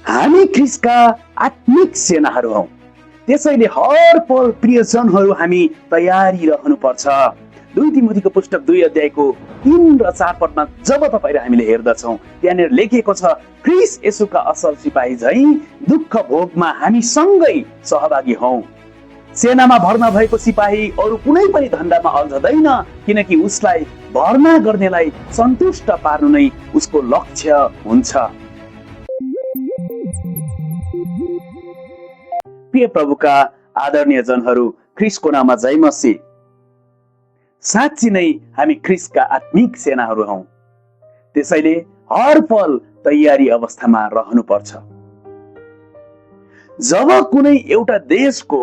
हामी ख्रीष्टका आत्मिक सेनाहरू हौं। त्यसैले हर पल प्रियजनहरू हामी तयारी रहनुपर्छ। 2 तिमोथीको पुस्तक 2 अध्यायको 3 र 4 पदमा जब तपाईँ र हामीले हेर्दछौँ त्यहाँनिर लेखिएको छ, ख्रीष्ट येशूका असल सिपाही झैं दुःख भोगमा हामी सँगै सहभागी हौं। सेनामा भर्ना भएको सिपाही अरू कुनै पनि धन्दामा अल्झदैन, किनकि उसलाई भर्ना गर्नेलाई सन्तुष्ट पार्नु नै उसको लक्ष्य हुन्छ। प्रिय प्रभुका आदरणीय जनहरू, ख्रीष्टको नाममा जय मसीह। साँच्चै नै हामी ख्रीष्टका आत्मिक सेनाहरू हौं। त्यसैले हर पल तयारी अवस्थामा रहनुपर्छ। जब कुनै एउटा देशको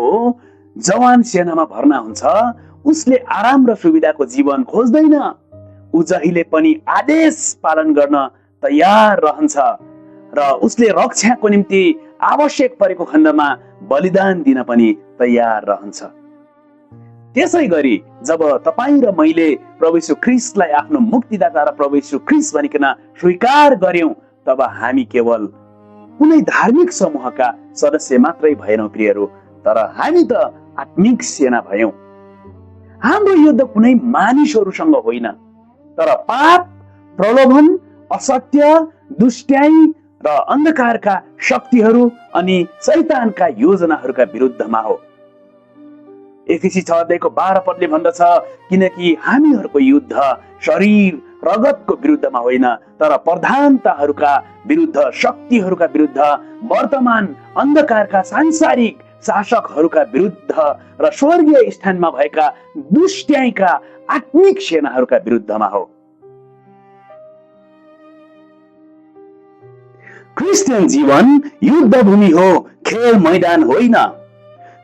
जवान सेनामा भर्ना हुन्छ, उसले आराम र सुविधाको जीवन खोज्दैन। ऊ जहिले पनि आदेश पालन गर्न तयार रहन्छ र उसले रक्षाको निम्ति आवश्यक परेको खण्डमा बलिदान दिन पनि तयार रहन्छ। त्यसै गरी जब तपाईँ र मैले प्रभु यीशु ख्रीष्टलाई आफ्नो मुक्तिदाता र प्रभु यीशु ख्रीष्ट भनिकन स्वीकार गर्यौं, तब हामी केवल कुनै धार्मिक समूहका सदस्य मात्रै भएनौं प्रियहरू, तर हामी त आत्मिक सेना भयौं। हाम्रो युद्ध कुनै मानिसहरूसँग होइन, तर पाप, प्रलोभन, असत्य, दुष्ट्याइ र अन्धकारका शक्तिहरू अनि शैतानका योजनाहरूका विरुद्धमा हो। एफिसी 6 अध्यायको 12 पदले भन्दछ, किनकि हामीहरूको युद्ध शरीर रगतको विरुद्धमा होइन, तर प्रधानताहरूका विरुद्ध, शक्तिहरूका विरुद्ध, वर्तमान अन्धकारका सांसारिक शासकहरूका विरुद्ध र स्वर्गीय स्थानमा भएका दुष्ट्याइका आत्मिक सेनाहरूका विरुद्धमा हो। क्रिस्चियन जीवन युद्ध भूमि हो, खेल मैदान होइन।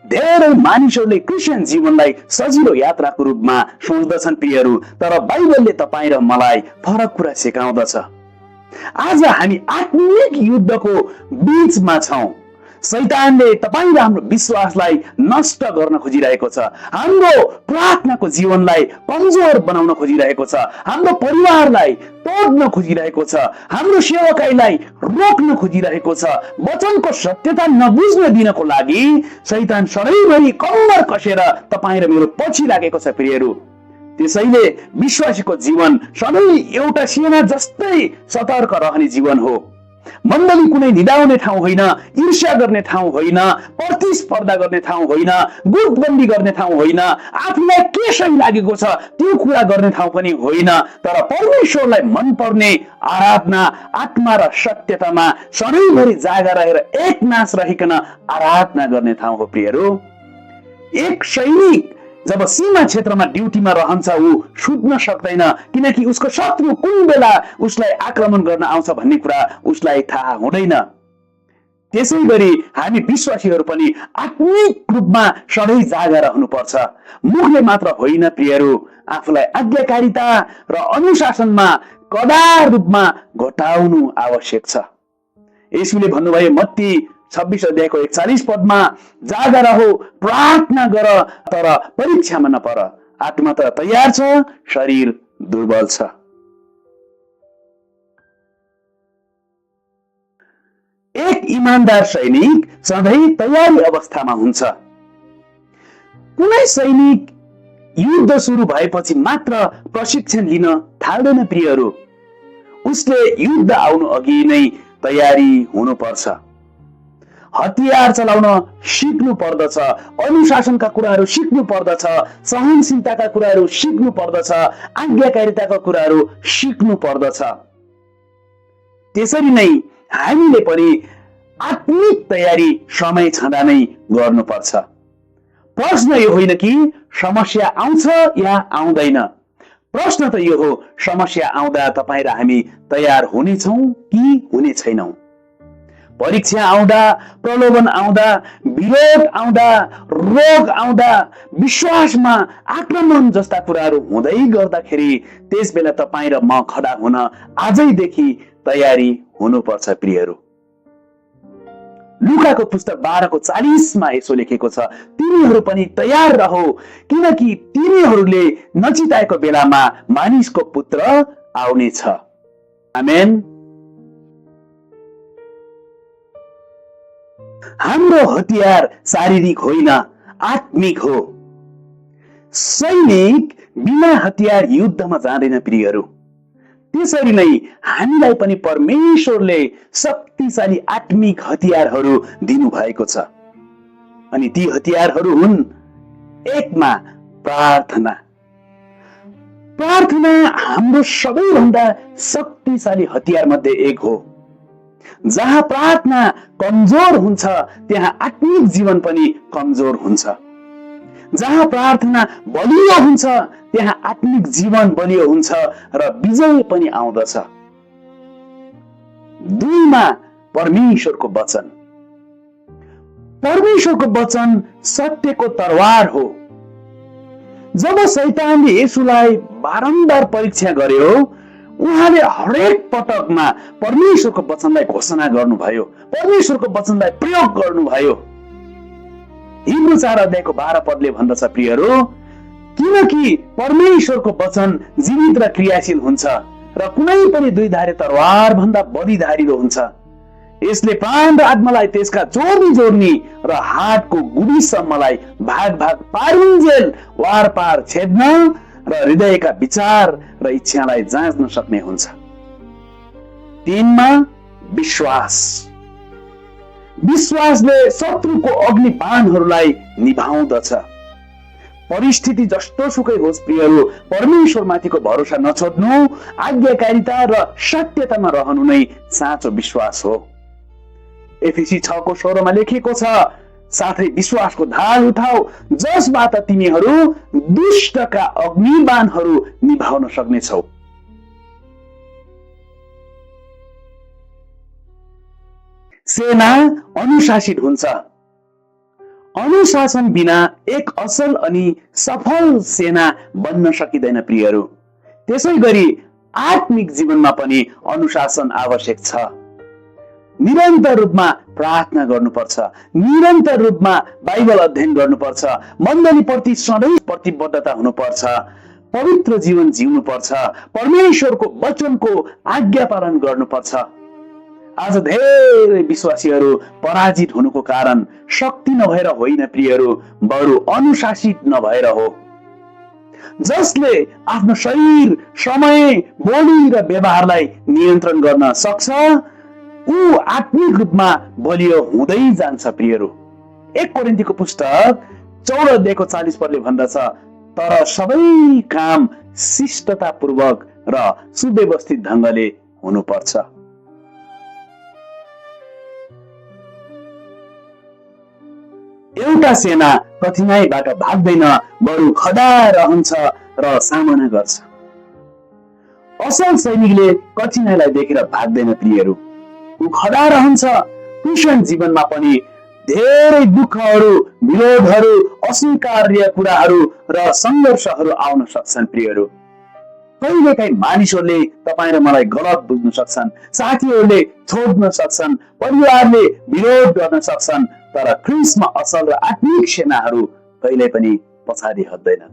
धेरै मानिसहरूले क्रिस्चियन जीवनलाई सजिलो यात्राको रूपमा सोच्दछन् प्रियहरू, तर बाइबलले तपाईँ र मलाई फरक कुरा सिकाउँदछ। आज हामी आत्मिक युद्धको बीचमा छौं। शैतानले तपाईँ र हाम्रो विश्वासलाई नष्ट गर्न खोजिरहेको छ, हाम्रो प्रार्थनाको जीवनलाई कमजोर बनाउन खोजिरहेको छ, हाम्रो परिवारलाई तोड्न खोजिरहेको छ, हाम्रो सेवकाईलाई रोक्न खोजिरहेको छ। वचनको सत्यता नबुझ्न दिनको लागि शैतान सधैँभरि कम्मर कसेर तपाईँ र मेरो पछि लागेको छ प्रियहरू। त्यसैले विश्वासीको जीवन सधैँ एउटा सेना जस्तै सतर्क रहने जीवन हो। मण्डली कुनै निदाउने ठाउँ होइन, ईर्ष्या गर्ने ठाउँ होइन, प्रतिस्पर्धा गर्ने ठाउँ होइन, गुटबन्दी गर्ने ठाउँ होइन, आफूलाई के सही लागेको छ त्यो कुरा गर्ने ठाउँ पनि होइन, तर परमेश्वरलाई मनपर्ने आराधना, आत्मा र सत्यतामा सधैँभरि जागा रहेर एकनास रहिकन आराधना गर्ने ठाउँ हो प्रियहरू। एक सैनिक जब सीमा क्षेत्रमा ड्युटीमा रहन्छ, ऊ सुत्न सक्दैन, किनकि उसको शत्रु कुन बेला उसलाई आक्रमण गर्न आउँछ भन्ने कुरा उसलाई थाहा हुँदैन। त्यसै गरी हामी विश्वासीहरू पनि आत्मिक रूपमा सधैँ जागा रहनुपर्छ। मुखले मात्र होइन प्रियहरू, आफूलाई आज्ञाकारिता र अनुशासनमा कडार रूपमा घटाउनु आवश्यक छ। येशूले भन्नुभयो मत्ती 26 अध्यायको 41 पदमा, जागा रहो, प्रार्थना गर, तर परीक्षामा नपर। आत्मा त तयार छ, शरीर दुर्बल छ। एक इमानदार सैनिक सधैँ तयारी अवस्थामा हुन्छ। कुनै सैनिक युद्ध सुरु भएपछि मात्र प्रशिक्षण लिन थाल्दैन प्रियहरू, उसले युद्ध आउनु अघि नै तयारी हुनुपर्छ। हतियार चलाउन सिक्नु पर्दछ, अनुशासनका कुराहरू सिक्नु पर्दछ, सहनशीलताका कुराहरू सिक्नु पर्दछ, आज्ञाकारिताका कुराहरू सिक्नु पर्दछ। त्यसरी नै हामीले पनि आत्मिक तयारी समय छँदा नै गर्नुपर्छ। प्रश्न यो होइन कि समस्या आउँछ या आउँदैन, प्रश्न त यो हो, समस्या आउँदा तपाईँ र हामी तयार हुनेछौँ कि हुने छैनौँ। परीक्षा आउँदा, प्रलोभन आउँदा, विरोध आउँदा, रोग आउँदा, विश्वासमा आक्रमण जस्ता कुराहरू हुँदै गर्दाखेरि त्यस बेला तपाईँ र म खडा हुन आजैदेखि तयारी हुनुपर्छ प्रियहरू। लुकाको पुस्तक 12:40 मा यसो लेखेको छ, तिमीहरू पनि तयार रहो, किनकि तिमीहरूले नचिताएको बेलामा मानिसको पुत्र आउनेछ। आमेन। हाम्रो हतियार शारीरिक होइन, आत्मिक हो। सैनिक बिना हतियार युद्धमा जाँदैन प्रियहरू। त्यसरी नै हामीलाई पनि परमेश्वरले शक्तिशाली आत्मिक हतियारहरू दिनुभएको छ। अनि ती हतियारहरू हुन्, एकमा प्रार्थना। प्रार्थना हाम्रो सबैभन्दा शक्तिशाली हतियार मध्ये एक हो। जहाँ प्रार्थना कमजोर हुन्छ त्यहाँ आत्मिक जीवन पनि कमजोर हुन्छ। जहाँ प्रार्थना बलियो हुन्छ त्यहाँ आत्मिक जीवन बलियो हुन्छ र विजय पनि आउँदछ। दुईमा परमेश्वरको वचन। परमेश्वरको वचन सत्यको तरवार हो। जब शैतानले येशूलाई बारम्बार परीक्षा गर्यो, उहाँले हरेक पटकमा परमेश्वरको वचनलाई घोषणा गर्नुभयो, परमेश्वरको वचनलाई प्रयोग गर्नुभयो। हिब्रू 4:12 भन्दछ प्रियहरू, किनकि परमेश्वरको वचन जीवित र क्रियाशील हुन्छ र कुनै पनि दुई धारे तरवार भन्दा बढी धारिलो हुन्छ। यसले प्राण र आत्मालाई त्यसका जोर्नी र हाडको गुडीसम्मलाई भाग भाग पारुन्जेल वार पार छेद्न र हृदयका विचार र इच्छालाई जाँच्न सक्ने हुन्छ। तीनमा विश्वास। विश्वासले शत्रुको अग्निबाणहरूलाई निभाउँदछ। परिस्थिति जस्तो सुकै होस् प्रियहरू, परमेश्वरमाथिको भरोसा नछोड्नु, आज्ञाकारिता र सत्यतामा रहनु नै साँचो विश्वास हो। एफिसी 6:16 लेखिएको छ, साथै विश्वासको ढाल उठाऊ जसबाट तिमीहरू दुष्टका अग्निबाणहरू निभाउन सक्नेछौ। सेना अनुशासित हुन्छ। अनुशासन बिना एक असल अनि सफल सेना बन्न सकिँदैन प्रियहरू। त्यसै गरी आत्मिक जीवनमा पनि अनुशासन आवश्यक छ। निरन्तर रूपमा प्रार्थना गर्नुपर्छ, निरन्तर रूपमा बाइबल अध्ययन गर्नुपर्छ, मण्डलीप्रति सधैँ प्रतिबद्धता हुनुपर्छ, पवित्र जीवन जिउनुपर्छ, परमेश्वरको वचनको आज्ञा पालन गर्नुपर्छ। आज धेरै विश्वासीहरू पराजित हुनुको कारण शक्ति नभएर होइन प्रियहरू, बरु अनुशासित नभएर हो। जसले आफ्नो शरीर, समय, बोली र व्यवहारलाई नियन्त्रण गर्न सक्छ, ऊ आत्मिक रूपमा बलियो हुँदै जान्छ प्रियहरू। 1 कोरिन्थीको पुस्तक 14:40 भन्दछ, तर सबै काम शिष्टतापूर्वक र सुव्यवस्थित ढङ्गले हुनुपर्छ। एउटा सेना कठिनाइबाट भाग्दैन, बरु खडा रहन्छ र सामना गर्छ। असल सैनिकले कठिनाइलाई देखेर भाग्दैन प्रियहरू, ऊ खडा रहन्छ। क्रिस्चियन जीवनमा पनि धेरै दुःखहरू, विरोधहरू, अस्वीकार्य कुराहरू र सङ्घर्षहरू आउन सक्छन् प्रियहरू। कहिलेकाहीँ मानिसहरूले तपाईँ र मलाई गलत बुझ्न सक्छन्, साथीहरूले छोड्न सक्छन्, परिवारले विरोध गर्न सक्छन्, तर ख्रीष्टमा असल र आत्मिक सेनाहरू कहिल्यै पनि पछाडि हट्दैनन्।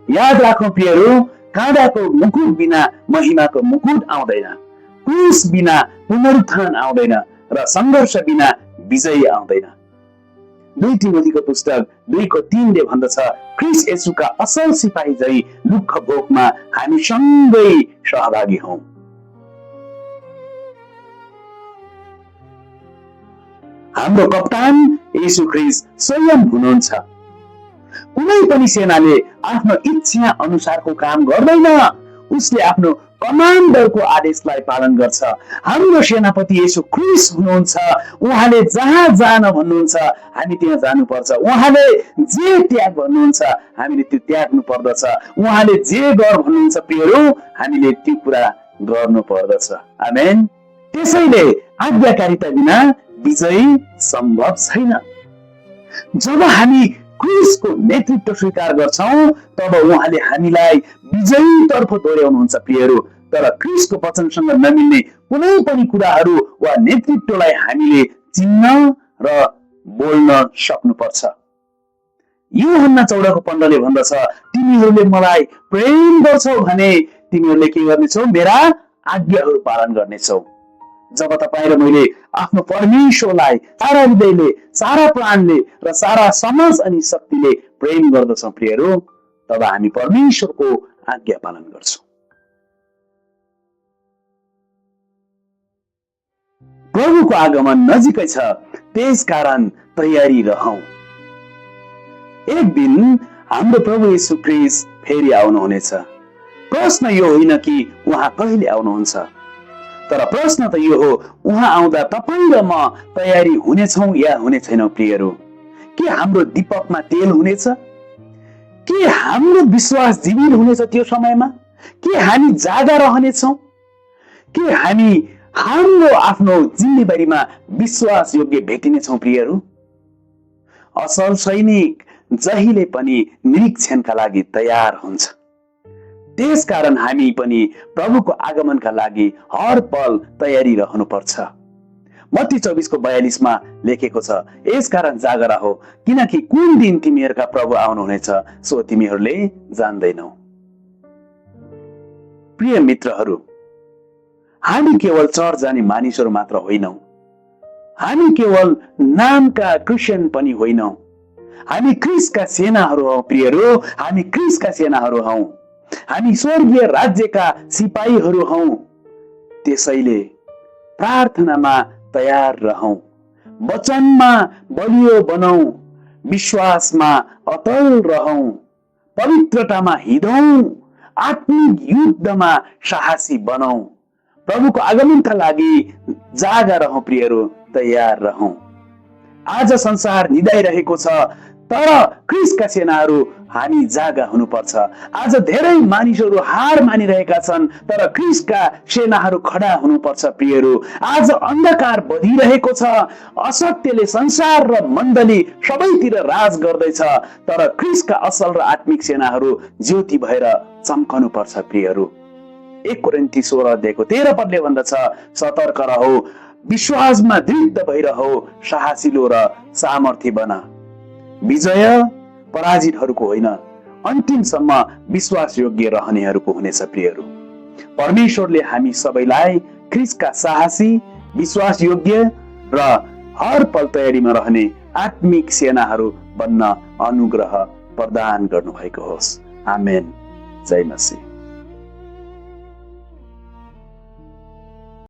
याद राखौँ प्रियहरू, काँडाको मुकुट बिना महिमाको मुकुट आउँदैन, क्रूस बिना पुनरुत्थान आउँदैन र सङ्घर्ष बिना विजय आउँदैन। 2 तिमोथीको पुस्तक 2:3 भन्दछ, ख्रीष्ट येशूका असल सिपाही झै दुःख भोगमा हामी सँगै सहभागी हौं। हाम्रो कप्तान येशू ख्रीष्ट स्वयं हुनुहुन्छ। कुनै पनि सेनाले आफ्नो इच्छा अनुसारको काम गर्दैन, उसले आफ्नो कमान्डरको आदेशलाई पालन गर्छ। हाम्रो सेनापति येशू ख्रीष्ट हुनुहुन्छ। उहाँले जहाँ जान भन्नुहुन्छ हामी त्यहाँ जानुपर्छ। उहाँले जे त्याग भन्नुहुन्छ हामीले त्यो त्याग्नु पर्दछ। उहाँले जे गर भन्नुहुन्छ प्रियहरू, हामीले त्यो कुरा गर्नु पर्दछ। आमेन। त्यसैले आज्ञाकारिता बिना विजय सम्भव छैन। जब हामी ख्रीष्टको नेतृत्व स्वीकार गर्छौं तब उहाँले हामीलाई विजयतर्फ दोहोर्याउनुहुन्छ प्रियहरू। तर ख्रीष्टको वचनसँग नमिल्ने कुनै पनि कुराहरू वा नेतृत्वलाई हामीले चिन्न र बोल्न सक्नुपर्छ। यूहन्ना 14:15 भन्दछ, तिमीहरूले मलाई प्रेम गर्छौ भने तिमीहरूले के गर्नेछौ? मेरा आज्ञाहरू पालन गर्नेछौ। जब तपाईँ र मैले आफ्नो परमेश्वरलाई सारा हृदयले, सारा प्राणले र सारा समझ अनि शक्तिले प्रेम गर्दछौँ प्रियहरू, तब हामी परमेश्वरको आज्ञा पालन गर्छौँ। प्रभुको आगमन नजिकै छ, त्यसकारण तयारी रहौं। एक दिन हाम्रो प्रभु येशू ख्रीष्ट फेरि आउनुहुनेछ। प्रश्न यो होइन कि उहाँ कहिले आउनुहुन्छ, तर प्रश्न त यो हो, उहाँ आउँदा तपाईँ र म तयारी हुनेछौँ या हुने छैनौँ प्रियहरू? के हाम्रो दीपकमा तेल हुनेछ? के हाम्रो विश्वास जीवित हुनेछ त्यो समयमा? के हामी जागा रहनेछौँ? के हामी हाम्रो आफ्नो जिम्मेवारीमा विश्वास योग्य भेटिनेछौँ प्रियहरू? असल सैनिक जहिले पनि निरीक्षणका लागि तयार हुन्छ। त्यसकारण हामी पनि प्रभुको आगमनका लागि हर पल तयारी रहनुपर्छ। मत्ती 24:42 लेखेको छ, यसकारण जागरा हो, किनकि कुन दिन तिमीहरूका प्रभु आउनुहुनेछ सो तिमीहरूले जान्दैनौ। प्रिय मित्रहरू, हामी केवल चर्च जाने मानिसहरू मात्र होइनौ। हामी केवल नामका क्रिस्चियन पनि होइनौ। हामी क्रिस्टका सेनाहरू हौ प्रियहरू, हामी क्रिस्टका सेनाहरू हौ। हामी स्वर्गीय राज्यका सिपाहीहरू हौ। त्यसैले प्रार्थनामा तयार रहौं, वचनमा बलियो बनौं, विश्वासमा अटल रहौं, पवित्रतामा हिँडौं, आत्मिक युद्धमा साहसी बनौं, प्रभुको आगमनका लागि जागा रहौं प्रियहरू, तयार रहौं। आज संसार निदाइरहेको छ, तर क्रिस्टका सेनाहरू हामी जागा हुनुपर्छ। आज धेरै मानिसहरू हार मानिरहेका छन्, तर क्रिस्टका सेनाहरू खडा हुनुपर्छ प्रियहरू। आज अन्धकार बढिरहेको छ, असत्यले संसार र मण्डली सबैतिर राज गर्दैछ, तर क्रिस्टका असल र आत्मिक सेनाहरू ज्योति भएर चम्कनु पर्छ प्रियहरू। 1 कोरिन्थी 16:13 भन्दछ, सतर्क रहो, विश्वासमा दृढ भइरहो, साहसिलो र सामर्थी बन। विजय पराजितहरूको होइन, अन्तिमसम्म विश्वास योग्य रहनेहरूको हुनेछ प्रियहरू। परमेश्वरले हामी सबैलाई क्रिस्टका साहसी, विश्वास योग्य र हर पल तयारीमा रहने आत्मिक सेनाहरू बन्न अनुग्रह प्रदान गर्नुभएको होस्। आमेन। जय मसीह।